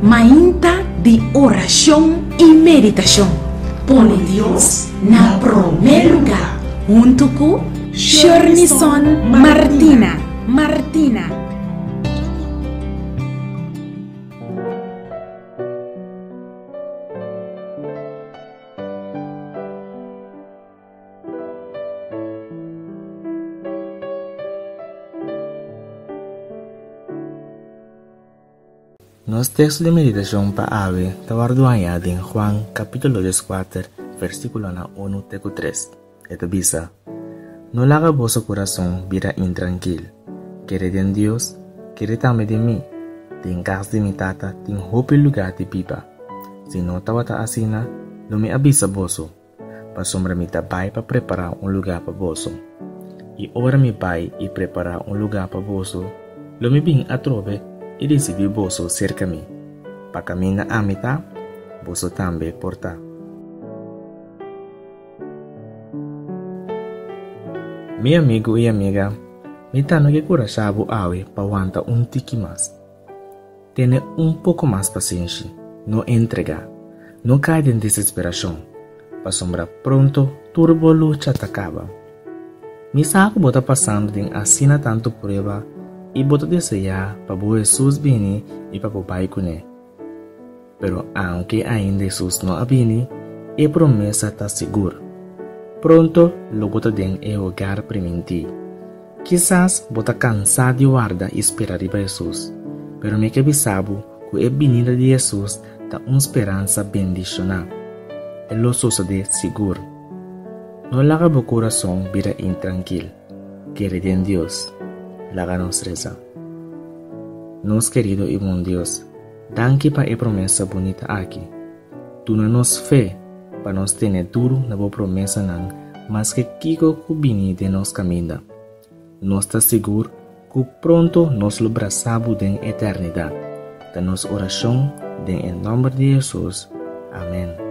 Mainta di orashon i meditashon. Pone Dios na promé lugá huntu ku Shernison Martina. Martina. Nos teksto di meditashon pa awe ta wòrdu hañá den Juan kapítulo dieskuater versíkulonan unu te ku tres. E ta bisa, No laga boso kurason bira intrankil. Kere den Dios, kere tambe den mi. Den kas di mi Tata tin hopi lugá di biba. Si no tabata asina, lo mi a bisa boso, pasobra mi ta bai pa prepará un lugá pa boso. I ora mi bai i prepará un lugá pa boso, lo mi bin atrobe i risibí boso serka mi, pa kaminda ami ta, boso tambe por ta. Mi amigu i amiga, mi tambe ke kurashá bo awe pa wanta un tiki mas. Tene un poko mas pasenshi, no entregá. No kai den desesperashon, pasobra pronto tur bo lucha ta kaba. Mi sa ku bo ta pasando den asina tantu prueba i bo ta deseá pa bo Hesus bini i pa bo bai kuné. Pero aunke ainda Hesus no a bini, e promesa ta sigur. Pronto lo bo ta den e hogar primintí. Kisas bo ta kansá di warda i spera riba Hesus, pero mi ke bisa bo ku e binida di Hesus ta un speransa bendishoná. E lo sosodé sigur. No laga bo kurason bira intrankil. Kere den Dios. Laga nos resa. Nos kerido i bon Dios, danki pa e promesa bunita aki. Duna nos fe pa nos tene duru na bo promesanan maske kiko ku bini den nos kaminda. Nos ta sigur ku pronto nos lo brasa bo den eternidat. Ta nos orashon den e nòmber di Hesus. Amen.